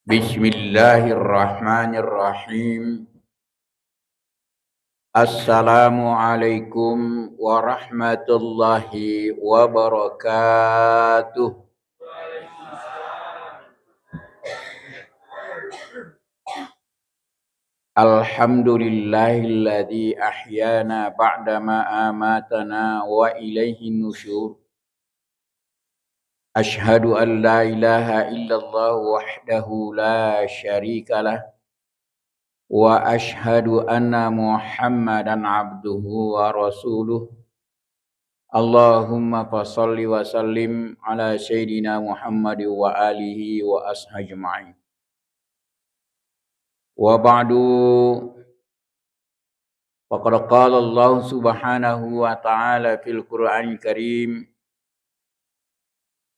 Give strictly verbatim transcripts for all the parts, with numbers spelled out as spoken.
Bismillahirrahmanirrahim. Assalamualaikum warahmatullahi wabarakatuh. Alhamdulillahilladzi ahyana ba'dama amatana wa ilaihin nusyur. Asyhadu an la ilaha illallah wahdahu la syarikalah, wa asyhadu anna Muhammadan abduhu wa rasuluh. Allahumma fasalli wa sallim ala sayyidina Muhammad wa alihi wa ashabihi ajma'in. Wa ba'du, faqad qala Allah subhanahu wa ta'ala fil Qur'anil Karim,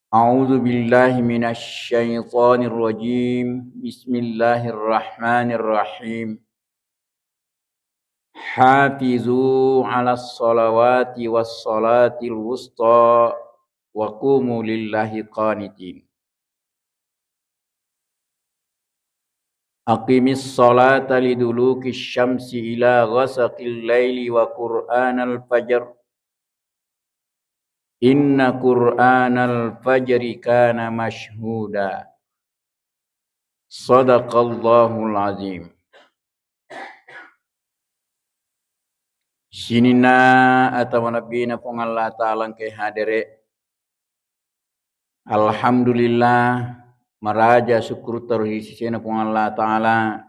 a'udzu billahi minasy syaithanir rajim. Bismillahirrahmanirrahim. Hafizu 'alas shalawati was shalatil wusta wa qumu lillahi qanitin. Aqimis shalata liduluki syamsi ila ghasaqil laili wa qur'anal fajr. Inna qur'anal fajri kana masyhuda. Sadaqallahul azim. Sininna atau nabbina Puang Allah Ta'ala engkai hadere. Alhamdulillah, maraja syukur terus ri sesena Puang Allah Ta'ala.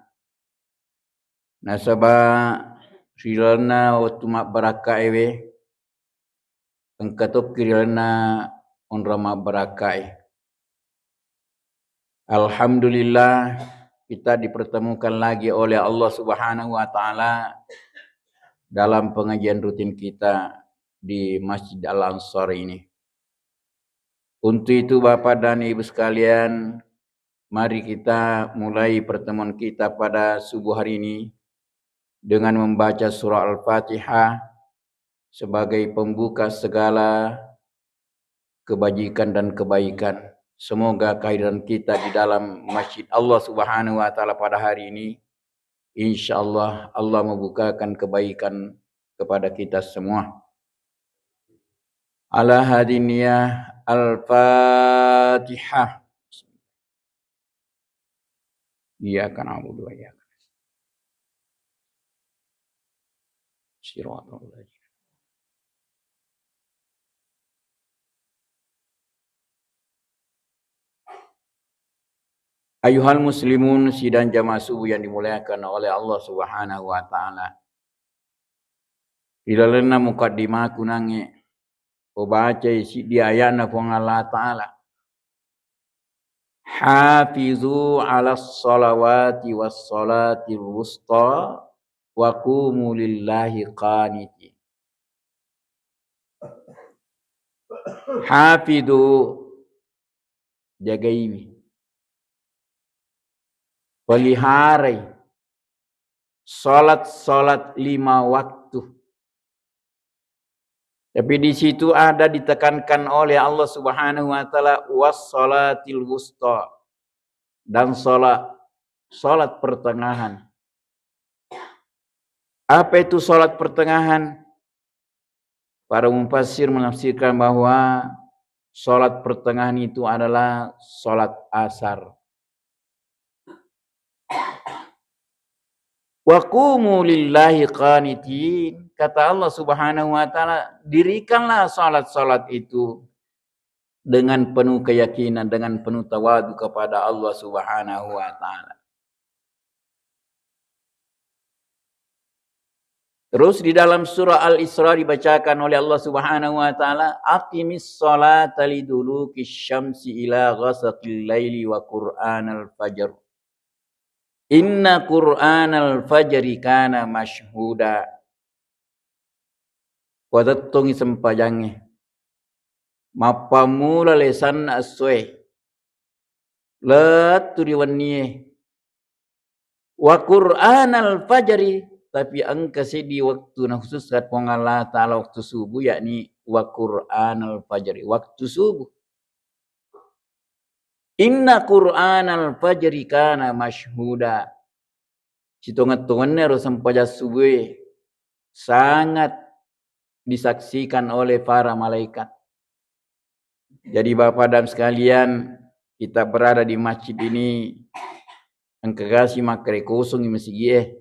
Nasaba ri lalenna wettu mabbarakkaewe, engka tokki ri lalenna onrong mabbarakkae. Alhamdulillah, kita dipertemukan lagi oleh Allah Subhanahu wa Ta'ala dalam pengajian rutin kita di Masjid Al-Ansar ini. Untuk itu, Bapak dan Ibu sekalian, mari kita mulai pertemuan kita pada subuh hari ini dengan membaca surah Al-Fatihah sebagai pembuka segala kebajikan dan kebaikan. Semoga kehadiran kita di dalam Masjid Allah Subhanahu wa Ta'ala pada hari ini, insya Allah, Allah membukakan kebaikan kepada kita semua. Ala hadhihi niyah, Al-Fatihah. Iyyaka na'budu wa iyyaka nasta'in. Shiratal ladzina. Ayuhal muslimun, sidang jamaah subuh yang dimuliakan oleh Allah Subhanahu wa Ta'ala. Ri lalenna mukaddimaku nangnge, ubacai siddi aya'na Puang Allah Ta'ala. Hafizu 'alas shalawati was shalatil wusta wa qumu lillahi qanitin. Hafizu, jagaiwi, peliharai salat-salat lima waktu. Tapi di situ ada ditekankan oleh Allah Subhanahu wa Ta'ala, "Was salatil wusta," dan salat, salat pertengahan. Apa itu salat pertengahan? Para mufassir menafsirkan bahwa salat pertengahan itu adalah salat asar. "Wa qumu lillahi qanitin," kata Allah Subhanahu wa Ta'ala, dirikanlah salat-salat itu dengan penuh keyakinan, dengan penuh tawadu kepada Allah Subhanahu wa Ta'ala. Terus di dalam surah Al-Isra dibacakan oleh Allah Subhanahu wa Ta'ala, "Aqimis salata liduluki syamsi ila ghasaqil laili wa qur'anal fajr. Inna qur'anal fajri kana masyhuda." Watettongi sempajangnge. Mappammula lesanna essoe lettu ri wennie. "Wa qur'anal fajri," tapi engka seddi waktu nakhususkan Puang Allah Ta'ala waktu subuh, yakni "wa qur'anal fajri," waktu subuh. Inna Qur'anal fajri kana masyhuda. Sitongeng-tongenna ro sempajang subuhe sangat disaksikan oleh para malaikat. Jadi, Bapak dan sekalian, kita berada di masjid ini, engka gasi makkeda kosomi masigie.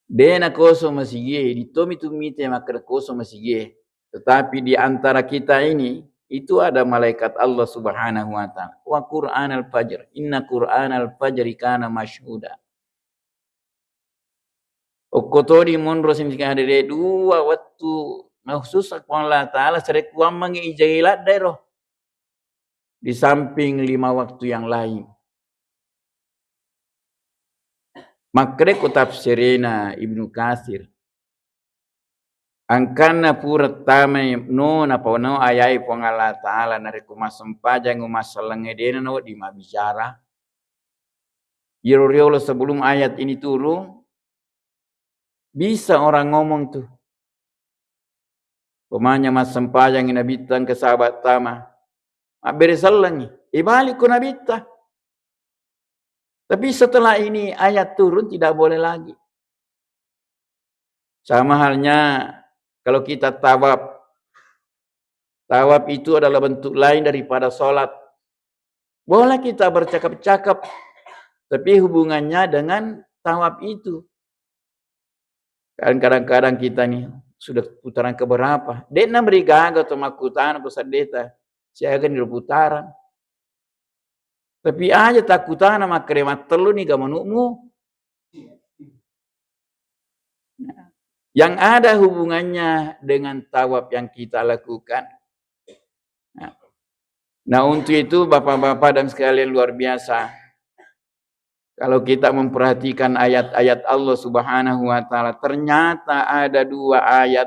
De' nakosong masigie, ditomi tu mite makkeda kosong masigie. Tetapi di antara kita ini, itu ada malaikat Allah Subhanahu wa Ta'ala. Wa Qur'anal fajr, inna Qur'anal fajri kana masyhuda. Okko todi monro singkadere dua wettu makhusus Puang Allah Ta'ala sarekkuammengngi ijai ladde ro di samping lima waktu yang lain. Makkedako tafsirena Ibnu Katsir, angkanna pura tamai no napano ayai Puang Allah Ta'ala narekko massempajang massallengnge de'na nawedding mabbicara. Iyaro riolo sebelum ayat ini turun, bisa orang ngomong tuh, pemanya massempajang Nabitta engka sahabat tama, mabbere sellengngi, ibalikko Nabitta. Tapi setelah ini ayat turun, tidak boleh lagi. Sama halnya kalau kita tawaf. Tawaf itu adalah bentuk lain daripada sholat. Boleh kita bercakap-cakap, tapi hubungannya dengan tawaf itu. Kan kadang-kadang kita nih sudah putaran keberapa? De'na merigaga atau makkutana pesaddeta, siaga nih putaran. Tapi aja takkutana makkeda mattellu niga manu'mu. Yang ada hubungannya dengan tawaf yang kita lakukan. Nah, nah, untuk itu, Bapak-bapak dan sekalian, luar biasa. Kalau kita memperhatikan ayat-ayat Allah Subhanahu wa Ta'ala, ternyata ada dua ayat,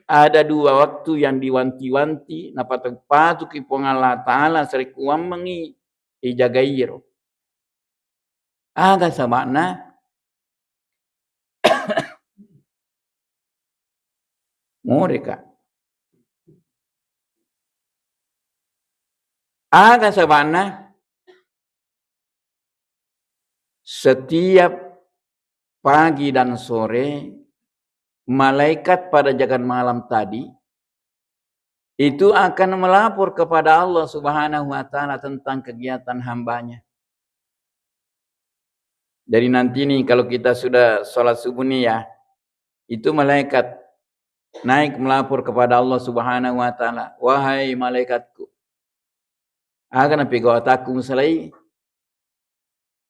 ada dua waktu yang diwanti-wanti, napatu-patuki Puang Allah Ta'ala sarekkuammengngi ijagairo. Aga saba'na? Moreka. Aga saba'na? Setiap pagi dan sore, malaikat pada jagat malam tadi itu akan melapor kepada Allah Subhanahu wa Ta'ala tentang kegiatan hambanya. Jadi, nanti nih, kalau kita sudah sholat subuh nih ya, itu malaikat naik melapor kepada Allah Subhanahu wa Ta'ala, "Wahai malaikatku, aga napigau atakku musalai?"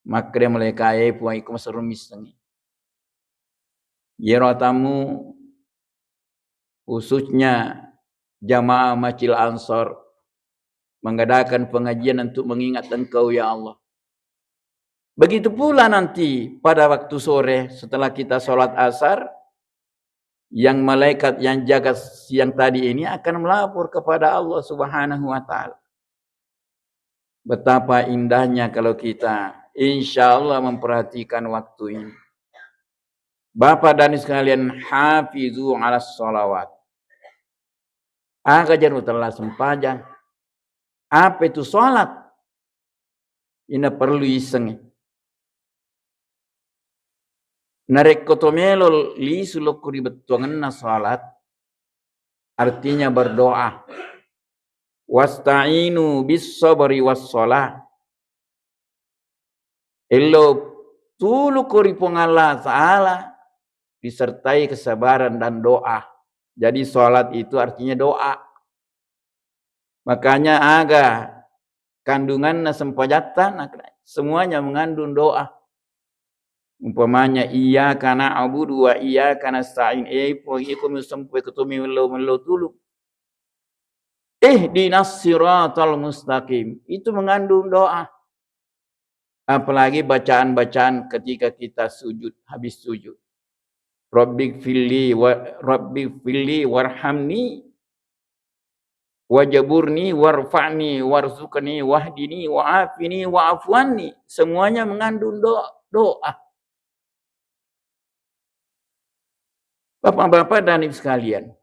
Makkeda malaika'e, "Puang, iko maserro missengngi." Iyaro atammu, khususnya jamaah Masjid Ansor, mengadakan pengajian untuk mengingat Engkau, ya Allah. Begitu pula nanti pada waktu sore setelah kita sholat asar, yang malaikat yang jaga siang tadi ini akan melapor kepada Allah Subhanahu wa Ta'ala. Betapa indahnya kalau kita, insya Allah, memperhatikan waktu ini. Bapak dan Ibu sekalian, hafizu ala sholawat. Aga jaro tella sempajang. Apa itu sholat? Ina perlu iseng. Narekko to melo lisu lokko ri bettuangenna sholat, artinya berdoa. "Wasta'inu bis sabri was shalah." Ello tuluko ri Puang Allah Ta'ala disertai kesabaran dan doa. Jadi, sholat itu artinya doa. Makanya, aga kandunganna sempajatta, nah, semuanya mengandung doa. Umpamanya, "Iyyaka na'budu wa iyyaka nasta'in." Eh, Puang, iko mi usempu, iko to mi mello-mello tulung. "Ihdinas siratal mustaqim." Itu mengandung doa. Apalagi bacaan-bacaan ketika kita sujud, habis sujud. "Rabbighfirli wa, Rabbighfirli warhamni, wajburni, warfa'ni, warzuqni, wahdini, wa'afini, wa'fu anni." Semuanya mengandung do-, doa. Bapak-bapak dan Ibu sekalian,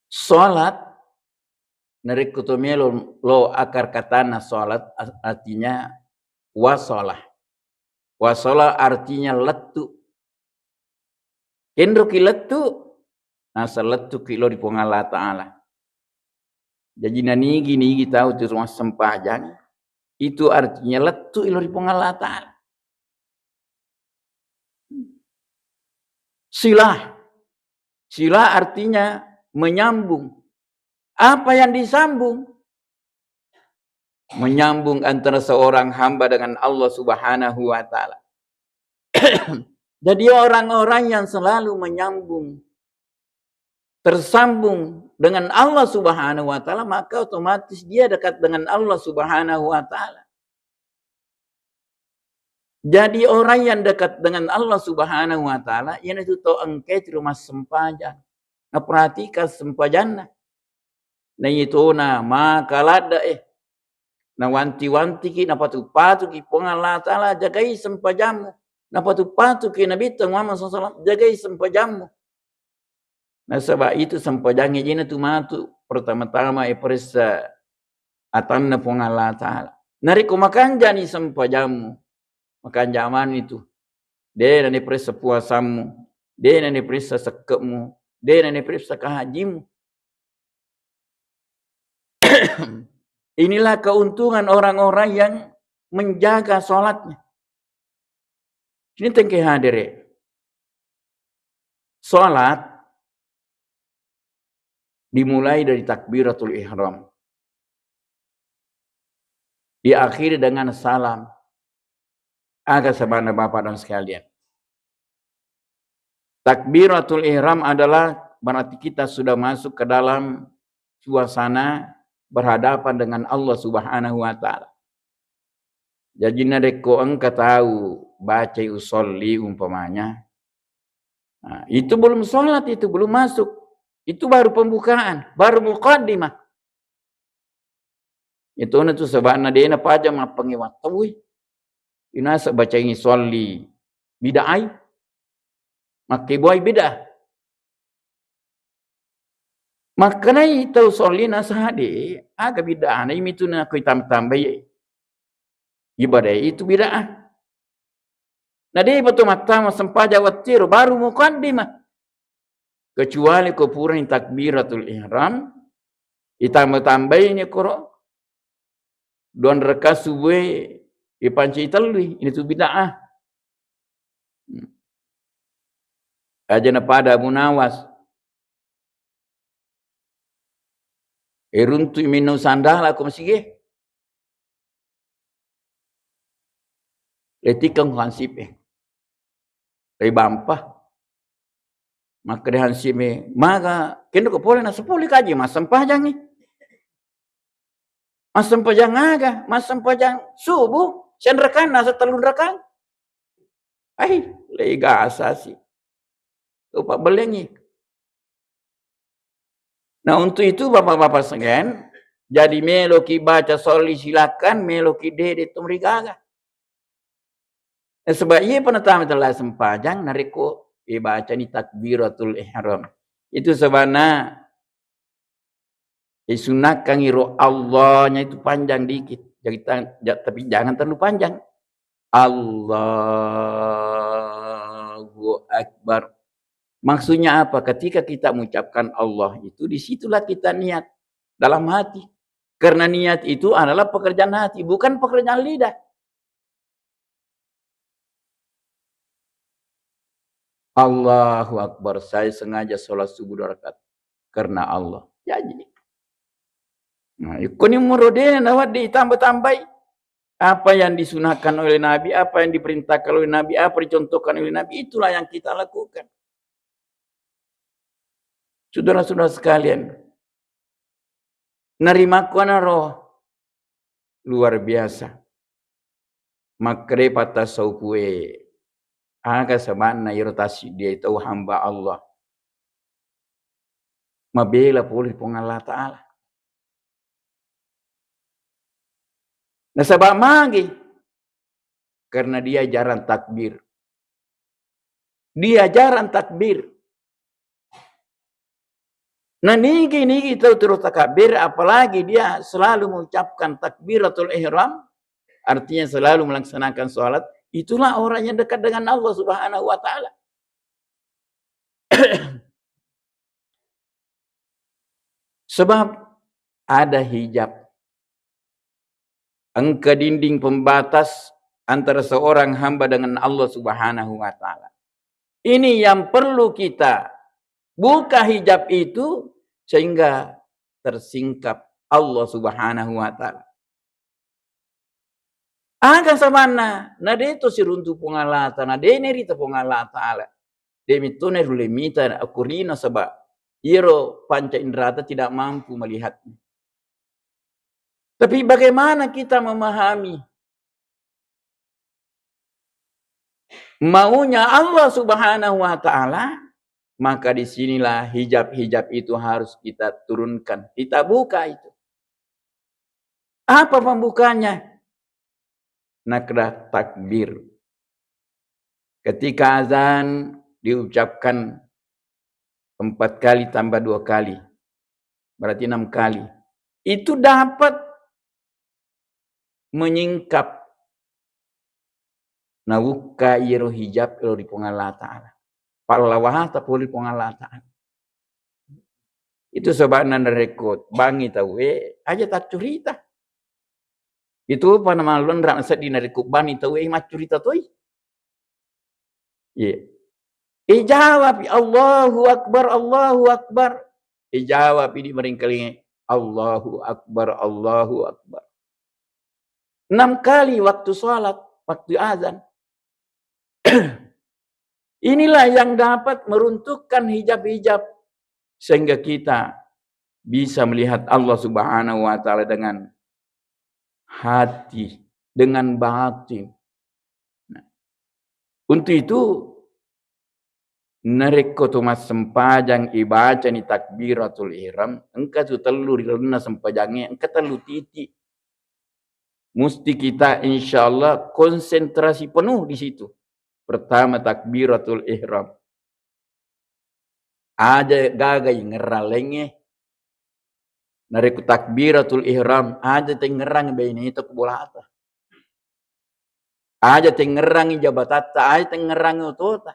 Salat, narekko to melo lo akar katana salat, ar-, artinya wasalah. Wasalah artinya lettu. Kenroki lettu, nasa lettuki lo ri Puang Allah Ta'ala. Jaji nanigi-nigi tau tu massempajang, itu artinya lettu lo ri Puang Allah Ta'ala. Silah. Silah artinya menyambung. Apa yang disambung? Menyambung antara seorang hamba dengan Allah Subhanahu wa Ta'ala. Jadi, orang-orang yang selalu menyambung, tersambung dengan Allah Subhanahu wa Ta'ala, maka otomatis dia dekat dengan Allah Subhanahu wa Ta'ala. Jadi, orang yang dekat dengan Allah Subhanahu wa Ta'ala, iyanatu to engka tu massempajang. Naperhatikan sempajanna. Naitona maka ladde, eh. Nawanti-wantiki, napatu-patuki Puang Allah Ta'ala, jagai sempajammu. Napatu-patuki Nabitta Muhammad sallallahu alaihi wasallam, jagai sempajammu. Nasaba itu sempajangnge jena tu matu pertama-tama e paressa atanna Puang Allah Ta'ala. Narekko makanjani sempajammu, makanja mani tu. De naniparessa puasammu, de naniparessa sekke'mu, de naniparessa kahajimmu. Inilah keuntungan orang-orang yang menjaga sholatnya. Ini tengke hadere. Sholat dimulai dari takbiratul ihram. Diakhiri dengan salam. Aga sabana Bapak dan sekalian. Takbiratul ihram adalah berarti kita sudah masuk ke dalam suasana berhadapan dengan Allah Subhanahu wa Ta'ala. Jadi, narekko engka tau bacai usolli umpamanya, nah, itu belum sholat, itu belum masuk. Itu baru pembukaan, baru muqaddimah. Itu na tu sebabna de napaja mappangewa tau. Inasa bacaingi usolli bid'ah. Makkebuai bid'ah. Makkenai tau solli nasade, aga bid'ahna, imitu nakoi tam-, tambai ibadah itu bid'ah. Na de pa to mattama sempajang wattiro, baru muqaddimah. Kecuali ko purani takbiratul ihram, itamba-tambaini koro, dua rakaat subuhe ipanci tellui, ini tu bid'ah. Hmm. Aja na pada Abu Nawas. Iruntu minno sandala ko masige. Letikeng hansip e. Lebampa. Makkeda hansip e, maga, kendo ko pole na sepuluh kaji, massempajangi. Massempajang aga? Massempajang subuh, senrekan, nasa tellun rekang. Ai, lega asasi. Upabbelengi. Nah, untuk itu, Bapak-bapak sekalian, jadi meloki baca solli, silakan, meloki dede, tu merigaga. Eh, sebab iya penetama telah sempajang, narekko ibacani takbiratul ihram. Itu sebabna isunnakangi ro Allahnya itu panjang dikit. Jadi, ta-, ja-, tapi jangan terlalu panjang. Allahu Akbar. Maksudnya apa? Ketika kita mengucapkan Allah itu, di situlah kita niat dalam hati. Karena niat itu adalah pekerjaan hati, bukan pekerjaan lidah. Allahu Akbar, saya sengaja sholat subuh dua rakaat karena Allah. Jadi, nah, ikkoni muro de nawadde itamba-tambai apa yang disunahkan oleh Nabi, apa yang diperintahkan oleh Nabi, apa dicontohkan oleh Nabi, itulah yang kita lakukan. Saudara-saudara sekalian, narimakkuanaro luar biasa. Makkeda pattasaupue, aga saba'na iro tassiddiai tau hamba Allah mabela pole Puang Allah Ta'ala. Nasaba magi? Karena dia jarang takbir. Dia jarang takbir. Nah, nigi-nigi tau terus takabbir, apalagi dia selalu mengucapkan takbiratul ihram, artinya selalu melaksanakan sholat, itulah orang yang dekat dengan Allah Subhanahu wa Ta'ala. Sebab ada hijab, engka dinding pembatas antara seorang hamba dengan Allah Subhanahu wa Ta'ala. Ini yang perlu kita buka hijab itu, sehingga tersingkap Allah Subhanahu wa Ta'ala. Aga samanna, na de to siruntu Puang Allah Ta'ala, na de nerita Puang Allah Ta'ala. De metto na rulle mita akurina, sebab iyaro panca indrata tidak mampu melihatnya. Tapi bagaimana kita memahami maunya Allah Subhanahu wa Ta'ala, maka disinilah hijab-hijab itu harus kita turunkan, kita buka itu. Apa pembukanya? Nakda takbir. Ketika azan diucapkan empat kali tambah dua kali, berarti enam kali. Itu dapat menyingkap, nabukka iyaro hijab ero ri Puang Allah Ta'ala. Pallawata pole Puang Allah Ta'ala. Itu sebabna narekko bangngi tauwe, aja taccurita. Itu pa namalonra seddi narekko bangngi tauwe maccurita toi. Iya. Ijawabi, "Allahu Akbar, Allahu Akbar." Ijawabi di maringkalinge, "Allahu Akbar, Allahu Akbar." Enam kali waktu sholat, waktu azan. Inilah yang dapat meruntuhkan hijab-hijab, sehingga kita bisa melihat Allah Subhanahu wa Ta'ala dengan hati, dengan batin. Nah, untuk itu, narekko tu massempajang ibacani takbiratul ihram, engka tu tellu ri lalenna sempajangnge, engka tellu titik. Musti kita, insya Allah, konsentrasi penuh di situ. Pertama, takbiratul ihram. Aja gagai ngerrang laingnge. Narekko takbiratul ihram, aja tengngerrangi baineta ku bolata. Aja tengngerrangi jabatatta, aja tengngerrangi otota.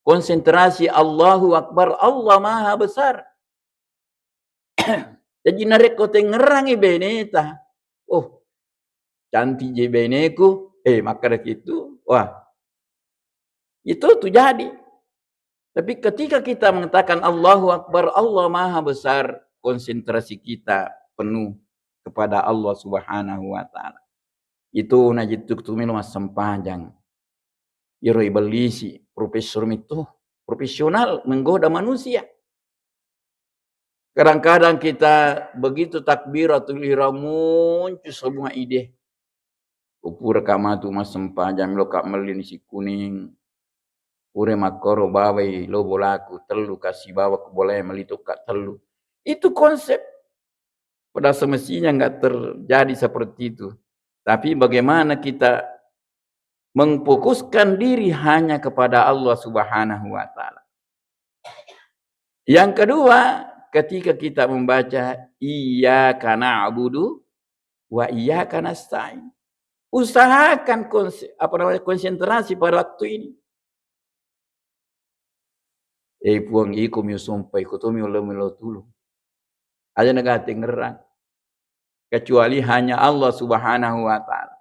Konsentrasi, Allahu Akbar, Allah Maha Besar. Jaji narekko tengngerrangi baineta, "Oh, cantik je baineku," eh, makkeda kitu, wah, itu tu jadi. Tapi ketika kita mengatakan, "Allahu Akbar, Allah Maha Besar," konsentrasi kita penuh kepada Allah Subhanahu wa Ta'ala. Itu najittuk tu melo massempajang. Iyaro ibellisi, profesor mitu, profesional menggoda manusia. Kadang-kadang kita begitu takbiratul ihram muncul semua ide. Upura ka matu massempajang, melo ka melli nasi kuning. Pura makkoro bawai lo bolaku tellu, kasi bawa ku bolae melli tokka tellu. Itu konsep. Padahal semestinya nggak terjadi seperti itu. Tapi bagaimana kita memfokuskan diri hanya kepada Allah Subhanahu wa Ta'ala. Yang kedua, ketika kita membaca iyyaka na'budu wa iyyaka nasta'in, usahakan konse-, apa namanya, konsentrasi pada waktu ini. Eh, Puang, iko mi usompa, iko to mi uleng melo tulung. Aja naga tengngerang. Kecuali hanya Allah Subhanahu wa Ta'ala.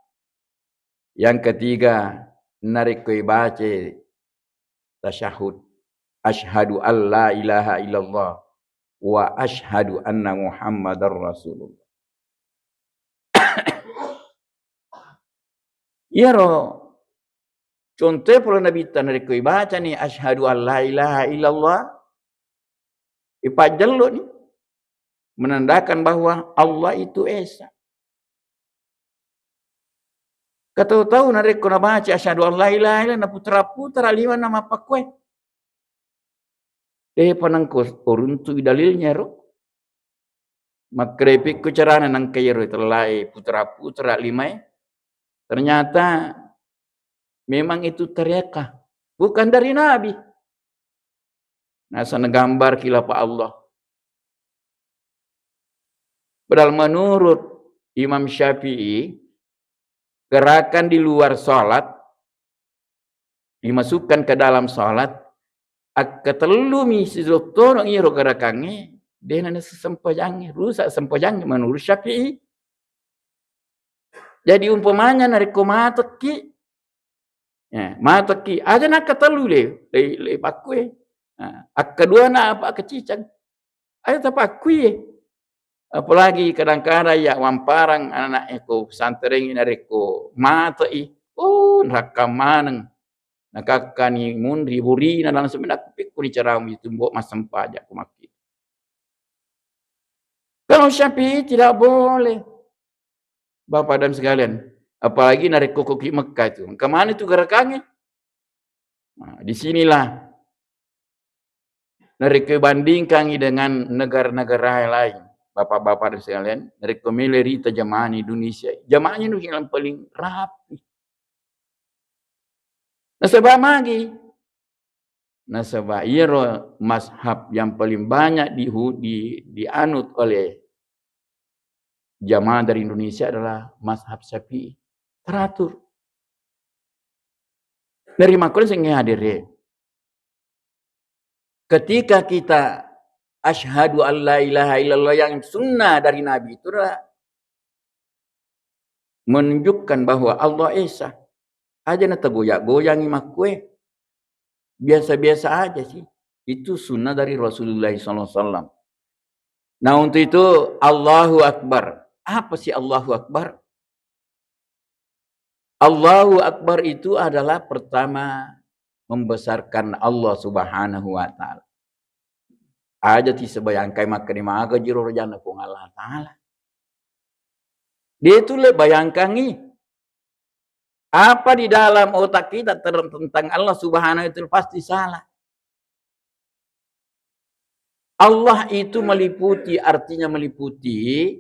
Yang ketiga, narekko ibace tasyahud, "Asyhadu an la ilaha illallah wa asyhadu anna Muhammadar Rasulullah." Iyaro contoh pole Nabitta, narekko ibacani, "Asyhadu an la ilaha illallah," ipajjelloni, menandakan bahwa Allah itu Esa. Katau-tau narekko nabaca, "Asyhadu an la ilaha illallah," naputara-putara limanna mappakkue. Depa nengko uruntu'i dalilnya ro. Makkerepikku carana nengka iyaro tellae putara-putara limae. Ternyata memang itu tariaka, bukan dari Nabi. Nasana gambar kilapa Allah. Padahal menurut Imam Syafi'i, gerakan di luar salat dimasukkan ke dalam salat, akkatellu mi sidottoro iro gerakangnge, dena nasesempajangnge, rusak sempajangnge menurut Syafi'i. Jadi umpamanya narekko matekki, ya, matekki, aja nakkatellu le, le, le pakkue. Nah, akkedua na apa kecicang. Ayo tapakkui. Apalagi kadang-kadang ya wamparang anak-anak ko pesantren narekko matei, oh, nrakka maneng. Nakakkani munri burina langsung menakkupikkuni caramu itu mbok massempajang ku makki. Kalau Syafi'i tidak boleh. Bapak dan sekalian, apalagi narekko koki Mekah itu. Engka mana itu gerakannya? Nah, disinilah narekko bandingkangi dengan negara-negara lain, Bapak-bapak dan sekalian, narekko mele rita jamaah Indonesia, jamaahnya nu yang paling rapi. Nasaba magi, nasaba iyaro mazhab yang paling banyak dihu-, di-, dianut oleh jamaah dari Indonesia adalah mazhab Syafi'i. Teratur. Dari makanya saya hadir ya. Ketika kita asyhadu an la ilaha illallah yang sunnah dari Nabi itu adalah menunjukkan bahwa Allah Esa. Aja na tagoyang-goyangi makkue. Biasa-biasa aja sih. Itu sunnah dari Rasulullah sallallahu alaihi wasallam. Nah, untuk itu Allahu Akbar. Apa sih Allahu Akbar? Allahu Akbar itu adalah pertama membesarkan Allah Subhanahu wa Ta'ala. Aja ti sebayangkai makkeda maga jiro rajanna Puang Allah Ta'ala. Dia itu le bayangkangi apa di dalam otak kita ter-, tentang Allah Subhanahu itu pasti salah. Allah itu meliputi, artinya meliputi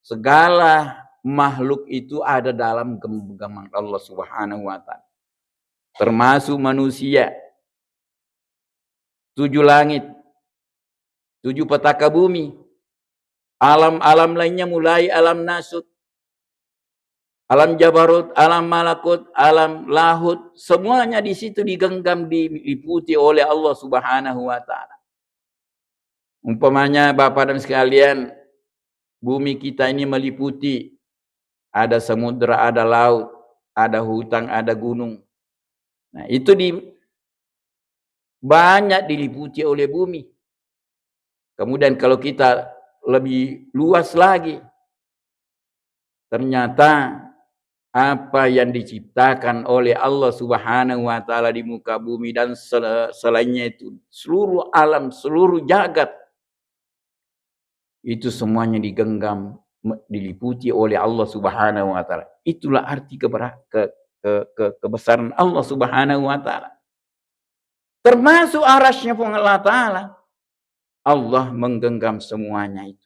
segala makhluk itu ada dalam genggaman Allah Subhanahu wa Ta'ala. Termasuk manusia, tujuh langit, tujuh petaka bumi, alam-alam lainnya mulai alam nasut, alam jabarut, alam malakut, alam lahut, semuanya di situ digenggam, diliputi oleh Allah Subhanahu wa Ta'ala. Umpamanya, Bapak dan sekalian, bumi kita ini meliputi, ada samudra, ada laut, ada hutan, ada gunung. Nah, itu di-, banyak diliputi oleh bumi. Kemudian kalau kita lebih luas lagi, ternyata apa yang diciptakan oleh Allah Subhanahu wa Ta'ala di muka bumi dan sel-, selainnya itu, seluruh alam, seluruh jagat, itu semuanya digenggam, me-, diliputi oleh Allah Subhanahu wa Ta'ala. Itulah arti kebera-, ke-, ke-, ke-, kebesaran Allah Subhanahu wa Ta'ala. Termasuk arasnya Puang Allah Ta'ala. Allah menggenggam semuanya itu.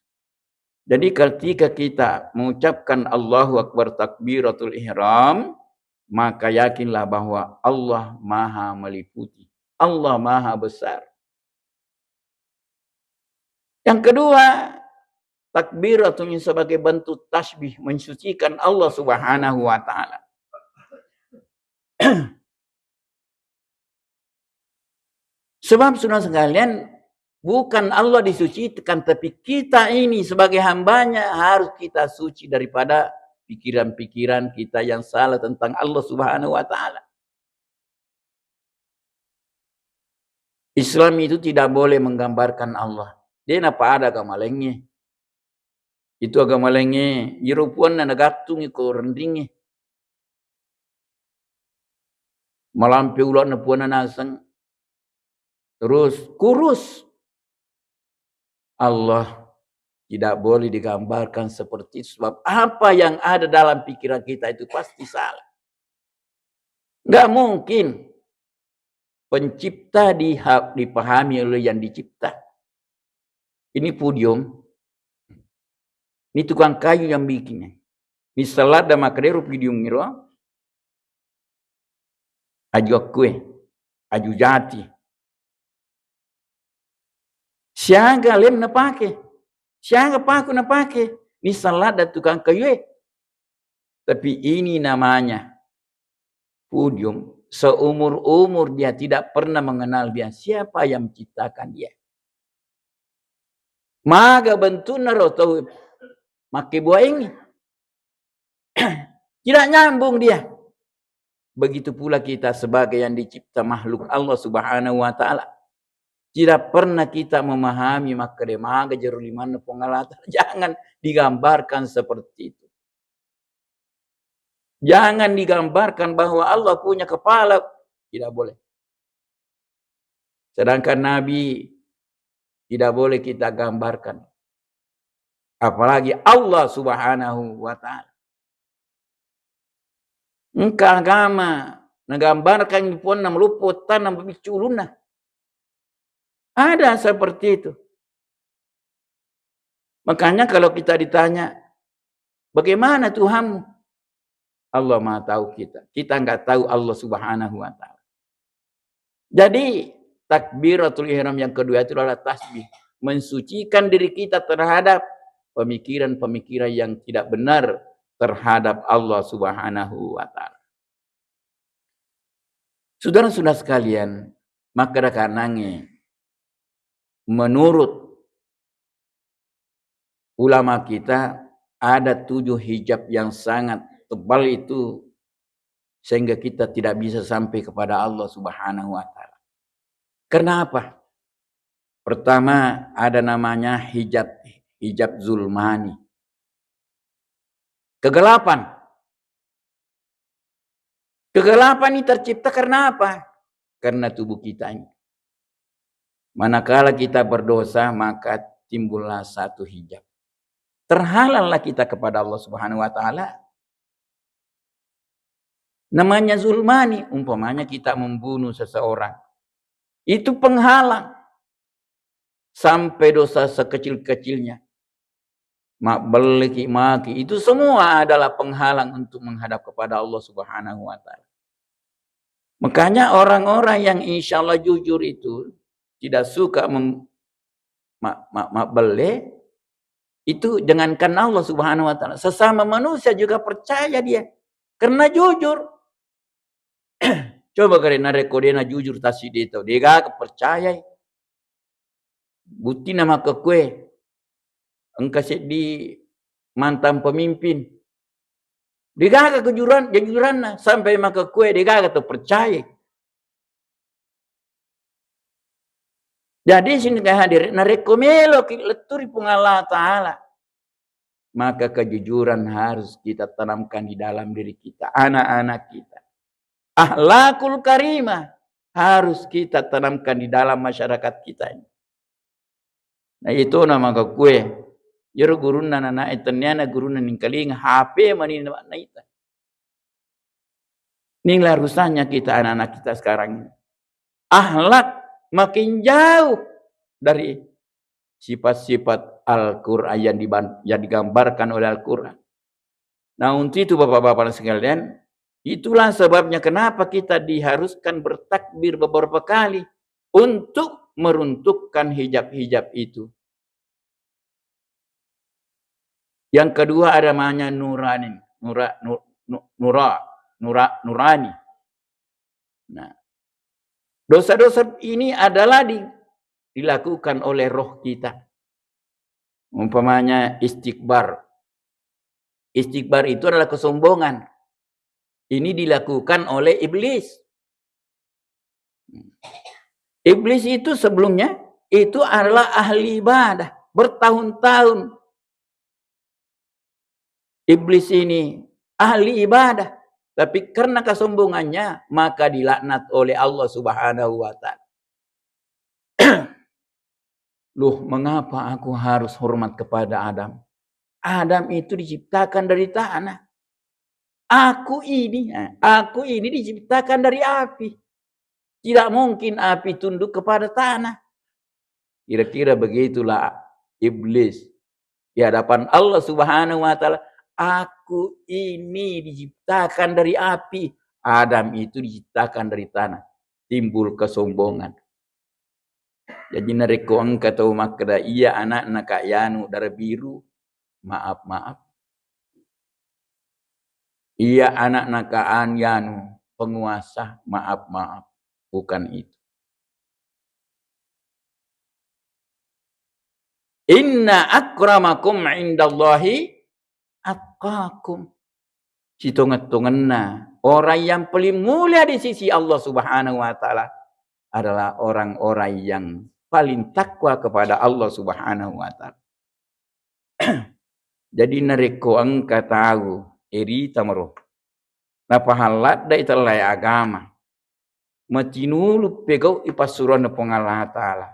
Jadi, ketika kita mengucapkan Allahu Akbar takbiratul ihram, maka yakinlah bahwa Allah Maha Meliputi. Allah Maha Besar. Yang kedua, takbiratul sebagai bentuk tasbih, mensucikan Allah Subhanahu wa Ta'ala. Sebab, saudara sekalian, bukan Allah disucikan, tapi kita ini sebagai hambanya harus kita suci daripada pikiran-pikiran kita yang salah tentang Allah Subhanahu wa Ta'ala. Islam itu tidak boleh menggambarkan Allah. Dia napa ada agama lainnya. Itu agama laingnge, iro puanna nagattungi ko renringnge. Malampe ulana puanna naseng. Terus kurus. Allah tidak boleh digambarkan seperti itu, sebab apa yang ada dalam pikiran kita itu pasti salah. Nggak mungkin pencipta diha-, dipahami oleh yang dicipta. Ini podium, ini tukang kayu yang bikinnya. Ini selat dan makadero podium iro. Aju akkue, aju jati. Siaga lem napake, siaga paku napake. Misal ladda tukang kayue. Tapi ini namanya podium. Seumur-umur dia tidak pernah mengenal dia siapa yang menciptakan dia. Maga bentukna ro tau makkebuaengngi. Tidak nyambung dia. Begitu pula kita sebagai yang dicipta makhluk Allah Subhanahu wa Ta'ala. Tidak pernah kita memahami makkeda maga jero limanna Puang Allah Ta'ala. Jangan digambarkan seperti itu. Jangan digambarkan bahwa Allah punya kepala. Tidak boleh. Sedangkan Nabi tidak boleh kita gambarkan. Apalagi Allah Subhanahu wa Ta'ala. Engka agama nagambarkan puanna maloppo tanna mabiccu ulunna. Ada seperti itu. Makanya kalau kita ditanya, "Bagaimana Tuhanmu?" Allah Maha Tahu kita. Kita nggak tahu Allah Subhanahu wa Ta'ala. Jadi, takbiratul ihram yang kedua itu adalah tasbih, mensucikan diri kita terhadap pemikiran-pemikiran yang tidak benar terhadap Allah Subhanahu wa Ta'ala. Saudara-saudara sekalian, maka dakanange, menurut ulama kita, ada tujuh hijab yang sangat tebal itu, sehingga kita tidak bisa sampai kepada Allah Subhanahu wa Ta'ala. Kenapa? Pertama, ada namanya hijab, hijab zulmani. Kegelapan. Kegelapan ini tercipta karena apa? Karena tubuh kita ini. Manakala kita berdosa, maka timbullah satu hijab. Terhalanglah kita kepada Allah Subhanahu wa Ta'ala. Namanya zulmani, umpamanya kita membunuh seseorang. Itu penghalang. Sampai dosa sekecil-kecilnya. Mabbelleki maki, itu semua adalah penghalang untuk menghadap kepada Allah Subhanahu wa Ta'ala. Makanya orang-orang yang insya Allah jujur itu tidak suka mem-, ma-, ma-, mabbelle, itu jangankan Allah Subhanahu wa Ta'ala, sesama manusia juga percaya dia. Karena jujur. Coba kare narekko dena jujur tassiddi tau, degaga percayai. Buttina makkekkue engka seddi mantan pemimpin. Degaga kejujuran, kejujuranna sampai makkekkue degaga tau percaya. Jadi sini hadirin, narekko meloki lettu ri Puang Allah Ta'ala, maka kejujuran harus kita tanamkan di dalam diri kita, anak-anak kita. Akhlakul karimah harus kita tanamkan di dalam masyarakat kita ini. Nah, itu nama kue. Jero gurunna nanae tenniana gurunna ningkalinga H P mani naita. Inilah rusaknya kita, anak-anak kita sekarang ini. Akhlak makin jauh dari sifat-sifat Al-Quran yang diban-, yang digambarkan oleh Al-Quran. Nah, untuk itu, Bapak-bapak sekalian, itulah sebabnya kenapa kita diharuskan bertakbir beberapa kali untuk meruntuhkan hijab-hijab itu. Yang kedua ada namanya nurani, nura-, nu-, nu-, nura-, nura-, nurani. Nah, dosa-dosa ini adalah di-, dilakukan oleh roh kita. Umpamanya istikbar. Istikbar itu adalah kesombongan. Ini dilakukan oleh iblis. Iblis itu sebelumnya itu adalah ahli ibadah, bertahun-tahun. Iblis ini ahli ibadah, tapi karena kesombongannya, maka dilaknat oleh Allah Subhanahu wa Ta'ala. Loh, mengapa aku harus hormat kepada Adam? Adam itu diciptakan dari tanah. Aku ini, eh, aku ini diciptakan dari api. Tidak mungkin api tunduk kepada tanah. Kira-kira begitulah iblis di hadapan Allah Subhanahu wa Ta'ala. "Aku ini diciptakan dari api, Adam itu diciptakan dari tanah." Timbul kesombongan. Jadi, narekko engka tau makkeda, "Iya, anakna Kak Yanu dara biru," maaf-maaf. Iya anakna Kaan yanu penguasa, maaf-maaf. Bukan itu. Inna akramakum indallahi atqakum. Sitongeng-tongenna orang yang paling mulia di sisi Allah Subhanahu wa Ta'ala adalah orang-orang yang paling takwa kepada Allah Subhanahu wa Ta'ala. Jadi, narekko engka tau, eh, rita maro, napahang ladde'i tellae agama, matinulu pegau'i passuroanna Puang Allah Ta'ala,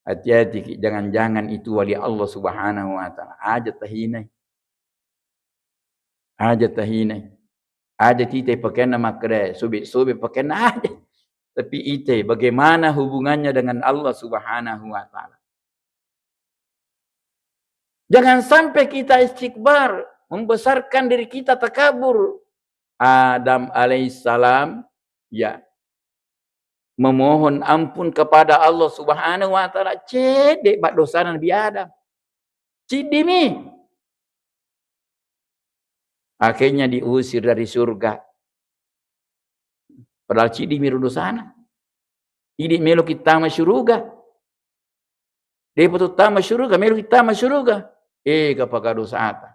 hati-hatiki, jangan-jangan itu wali Allah Subhanahu wa Ta'ala. Aja tahinai. Aja tahinai. Aja tita pakenna makkeda, sobe-sobe pakenna aja. Tapi ite bagaimana hubungannya dengan Allah Subhanahu wa Ta'ala. Jangan sampai kita istikbar, membesarkan diri kita, takabur. Adam alaihissalam, ya, memohon ampun kepada Allah Subhanahu wa Ta'ala, cedde' pa dosana Nabi Adam. Ciddimi. Akhirnya diusir dari surga. Padahal ciddimi ro dosana. Idi' meloki tama suruga. De'pa tu tama suruga, meloki tama suruga. Eh, kapaka dosata.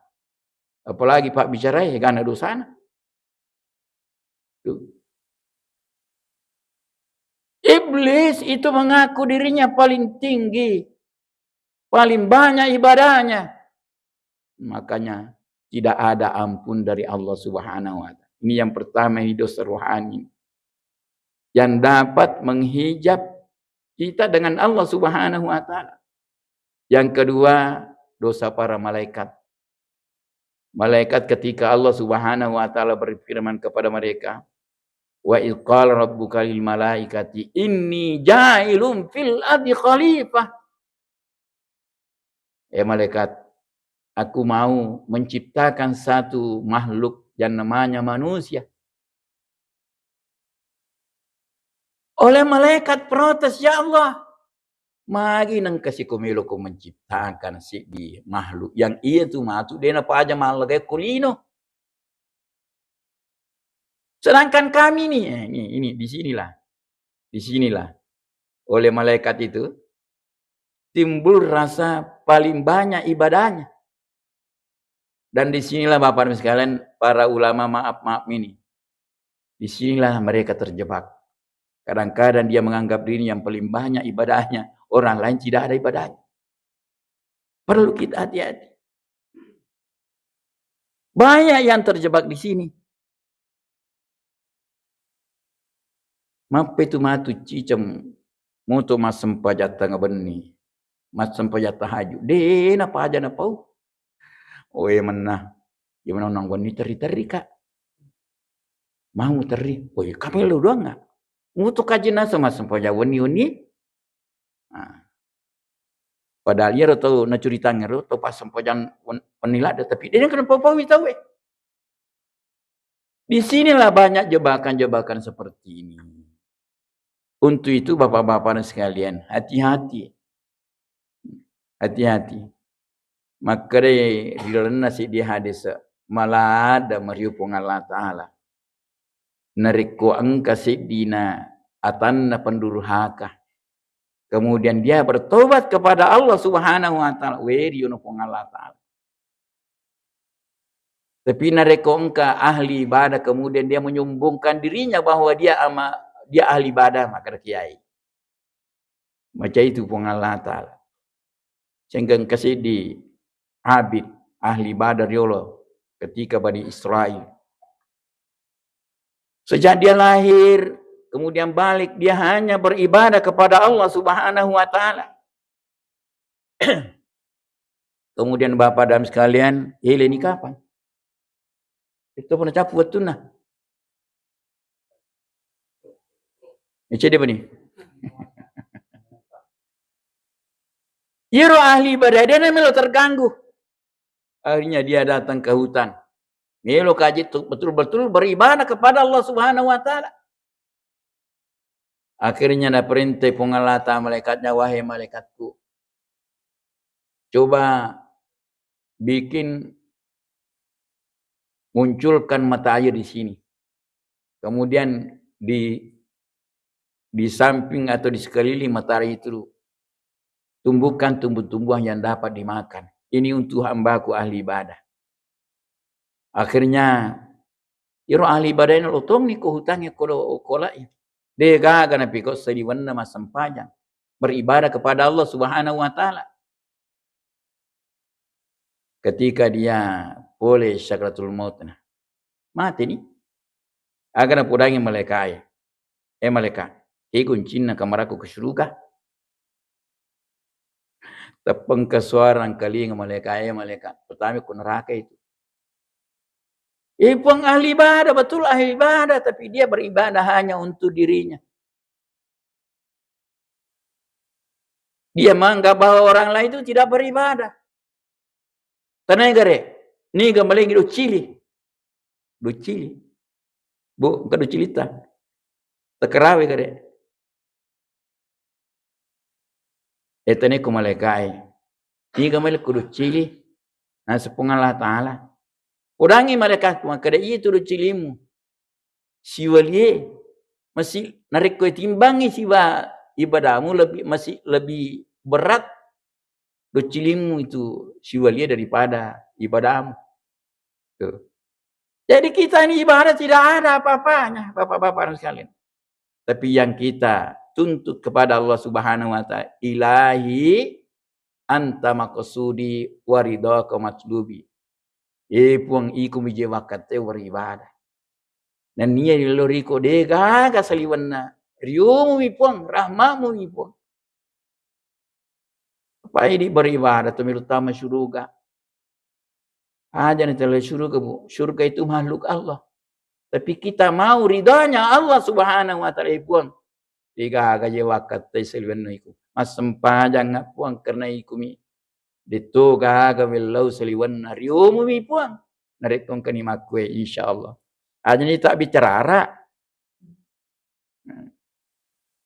Apalagi pabbicarai, egana dosana. Tuh. Iblis itu mengaku dirinya paling tinggi, paling banyak ibadahnya. Makanya tidak ada ampun dari Allah Subhanahu wa Ta'ala. Ini yang pertama, ini dosa rohani yang dapat menghijab kita dengan Allah Subhanahu wa Ta'ala. Yang kedua, dosa para malaikat. Malaikat, ketika Allah Subhanahu wa Ta'ala berfirman kepada mereka, "Wa idz qala rabbuka lil malaikati inni ja'ilun fil ardi khalifah." Eh malaikat, aku mau menciptakan satu makhluk yang namanya manusia. Oleh malaikat protes, "Ya Allah, magi nengka siko meloko menciptakan siddi makhluk yang iya tu matu dena paja mallaga ko lino? Sedangkan kami ni," eh, ini, ini, di sinilah, di sinilah oleh malaikat itu timbul rasa paling banyak ibadahnya. Dan di sinilah, Bapak Ibu sekalian, para ulama maaf-maaf ini, di sinilah mereka terjebak. Kadang-kadang dia menganggap diri yang paling banyak ibadahnya, orang lain tidak ada ibadahnya. Perlu kita hati-hati. Banyak yang terjebak di sini. Mappetu matu ciceng muto massempajang tengnga benni, massempajang tahajud, de napaja napau. Oe menna, iya menna wenni terri-terri ka. Mau terri, oe kapello doang nga. Muto kaji nasa massempajang wenni-wenni. Nah. Padahal iyaro tau nacuritangnge ro tau passempajang wen-, wenni ladde, tapi de nengka napau-paui tau e. Di sinilah banyak jebakan-jebakan seperti ini. Untuk itu, Bapak-bapak dan sekalian, hati-hati. Hati-hati. Makkedai ri lalenna siddi hadis, malada mariu Puang Allah Ta'ala. Narekko engka seddina atanna pendurhaka, kemudian dia bertobat kepada Allah Subhanahu wa Ta'ala, weri ono Puang Allah Ta'ala. Tapi narekko engka ahli ibadah, kemudian dia menyombongkan dirinya bahwa dia ama-, dia ahli ibadah, maka kiai. Maca itu Puang Allah Ta'ala. Sehingga engka seddi abid ahli ibadah riolo ketika Bani Israel. Sejak dia lahir, kemudian balik, dia hanya beribadah kepada Allah Subhanahu wa Ta'ala. Kemudian Bapak dan sekalian, eleni kapan? Itu pun cappu wettunna. Ini cedde bani. Iyaro ahli ibadah, de namelo terganggu. Akhirnya dia datang ke hutan. Melo kaji tu betul-betul beribadah kepada Allah Subhanahu wa Ta'ala. Akhirnya naparentai Puang Allah Ta'ala malaikatnya, "Wahai malaikatku, coba bikin munculkan mata air di sini. Kemudian di, di samping atau di sekeliling matahari itu tumbuhkan tumbuh-tumbuhan yang dapat dimakan. Ini untuk hambaku ahli ibadah. Akhirnya, iro ahli ibadah ini lo tongni ko hutangi ko, ko lai. De gaga napiko saliwenna massempajang, beribadah kepada Allah Subhanahu wa Ta'ala. Ketika dia pole sakratul maut, nah, mati ni. Aga napodangi malaikae, "Eh malaika, ke kuncinna kamarakku ke suruga?" Teppengka suara engkalinga malaika, "Eh malaika, pertama ku neraka itu." Eh, Puang, ahli ibadah, betul ahli ibadah, tapi dia beribadah hanya untuk dirinya. Dia menganggap bahwa orang lain itu tidak beribadah. Tanai gare, niga malengi docili. Docili. Bu, engka docilita. Tekerawe gare. Eh, tanai ku malaikae. Niga male ku docili. Naseng Puang Allah Ta'ala. Udangi malaikat, makkeda, "Iya tu docilimu." Siwalie, masi narekko timbangi siba ibadamu lebih, masi lebih berat docilimu itu siwalie daripada ibadamu. Tuh. Jadi kita ini ibadah tidak ada apa-apanya, Bapak-bapak dan sekalian. Tapi yang kita tuntut kepada Allah Subhanahu wa Ta'ala, "Ilahi anta maqsudi wa ridhaka matlubi." Eh Puang, iko mi je wakkatte waribadah. Nennia ri loriko de gaga saliwenna. Riomumi Puang, rahmatmumi Puang. Apa idi beribadah tu milu tama syuruga. Aja ni tele syuruga, Bu. Syurga itu makhluk Allah. Tapi kita mau ridhanya Allah Subhanahu wa Ta'ala, eh Puang. Degaga je wakkatte saliwenna iku. Massempajang Puang karena ikumi. Detto gaga wellau saliwenna riomumi Puang. Narekko engkani makkue, insyaallah. Aja ni tak bicara.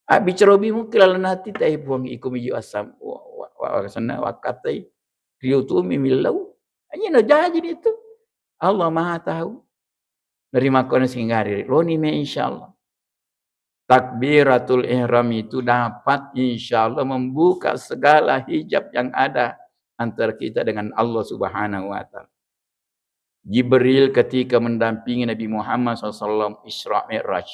Abbicara obi mungkin lalenna ati, tae Puang, iko miji assam-, wa-, wa-, wa-, wasenna wakkattai. Riutumi millau. Hanya no jaji itu. Allah Maha Tahu. Narimakko na singgari, roni me, insyaallah. Takbiratul ihram itu dapat, insyaallah, membuka segala hijab yang ada antara kita dengan Allah Subhanahu wa Ta'ala. Jibril ketika mendampingi Nabi Muhammad sallallahu alaihi wasallam Isra Mi'raj.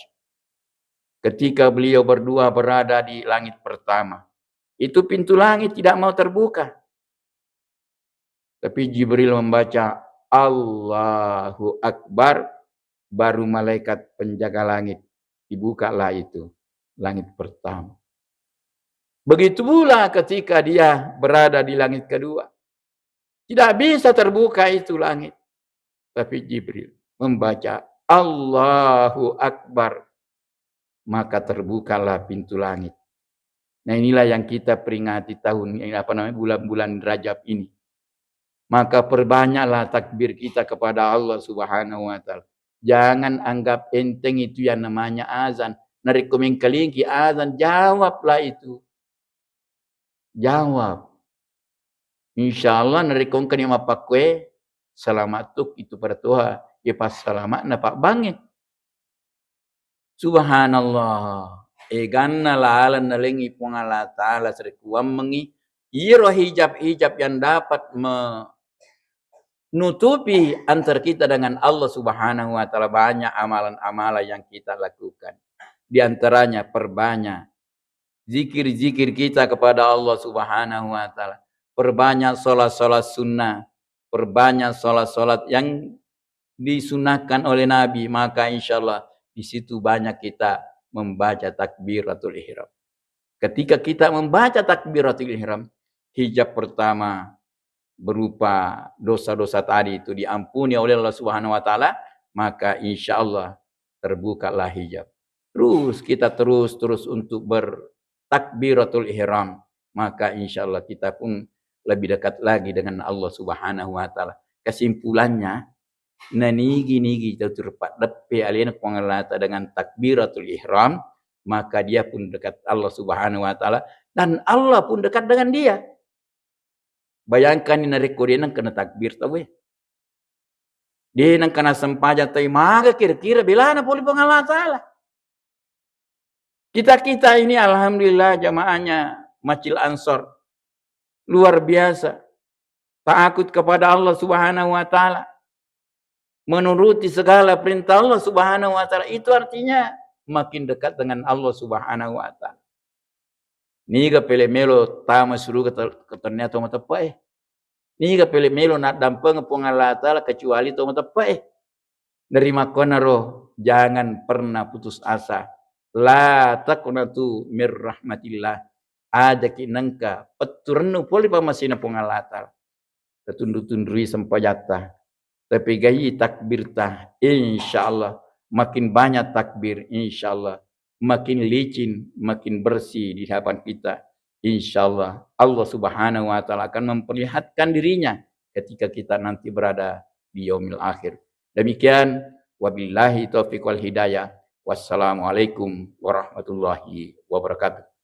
Ketika beliau berdua berada di langit pertama, itu pintu langit tidak mau terbuka. Tapi Jibril membaca, "Allahu Akbar," baru malaikat penjaga langit dibukalah itu langit pertama. Begitu pula ketika dia berada di langit kedua. Tidak bisa terbuka itu langit. Tapi Jibril membaca, "Allahu Akbar." Maka terbukalah pintu langit. Nah, inilah yang kita peringati tahun ini, apa namanya, bulan-bulan Rajab ini. Maka perbanyaklah takbir kita kepada Allah Subhanahu wa Ta'ala. Jangan anggap enteng itu yang namanya azan. Narekko mengkalingi azan, jawablah itu. Jawab. Insyaallah narekko engkani mappakkue, salama' tu itu pada toha, ye passalama'na pabbangnge. Subhanallah. Eganna laleng nalengi Puang Allah Ta'ala, sarekkuammengi iyaro hijab-hijab yang dapat me-, nutupi antara kita dengan Allah Subhanahu wa Ta'ala, banyak amalan-amalan yang kita lakukan. Di antaranya perbanyak zikir-zikir kita kepada Allah Subhanahu wa Ta'ala. Perbanyak sholat-sholat sunnah, perbanyak sholat-sholat yang disunahkan oleh Nabi, maka insyaallah di situ banyak kita membaca takbiratul ihram. Ketika kita membaca takbiratul ihram, hijab pertama berupa dosa-dosa tadi itu diampuni oleh Allah Subhanahu wa Ta'ala, maka insyaallah terbukalah hijab. Terus kita terus-terus untuk bertakbiratul ihram, maka insyaallah kita pun lebih dekat lagi dengan Allah Subhanahu wa Ta'ala. Kesimpulannya, nanigi-nigi tau terpaddeppe alena Puang Allah Ta'ala dengan takbiratul ihram, maka dia pun dekat Allah Subhanahu wa Ta'ala dan Allah pun dekat dengan dia. Bayangkanni narekko de' nengka natakbir tauwe. De' nengka nasempajang tauwe, maga kira-kira belana pole Puang Allah Ta'ala. Kita-kita ini alhamdulillah jamaahnya Masjid Ansor. Luar biasa. Takut kepada Allah Subhanahu wa Ta'ala. Menuruti segala perintah Allah Subhanahu wa Ta'ala. Itu artinya makin dekat dengan Allah Subhanahu wa Ta'ala. Niga pele melo tama suruga ter-, ketennia to mateppe'e. Niga pele melo naddampeng Puang Allah Ta'ala kecuali to mateppe'e. Dari makkonaro jangan pernah putus asa. La taqnatu mir rahmatillah. Ajaki nengka petturennu pole pamasena Puang Allah Ta'ala. Tatunru-tunrui sempajatta. Tapegai takbirta. Insya Allah. Makin banyak takbir. Insya Allah. Makin licin, makin bersih di hadapan kita. Insya Allah, Allah Subhanahu wa Ta'ala akan memperlihatkan dirinya ketika kita nanti berada di yaumil akhir. Demikian, wabillahi taufiq wal hidayah. Wassalamualaikum warahmatullahi wabarakatuh.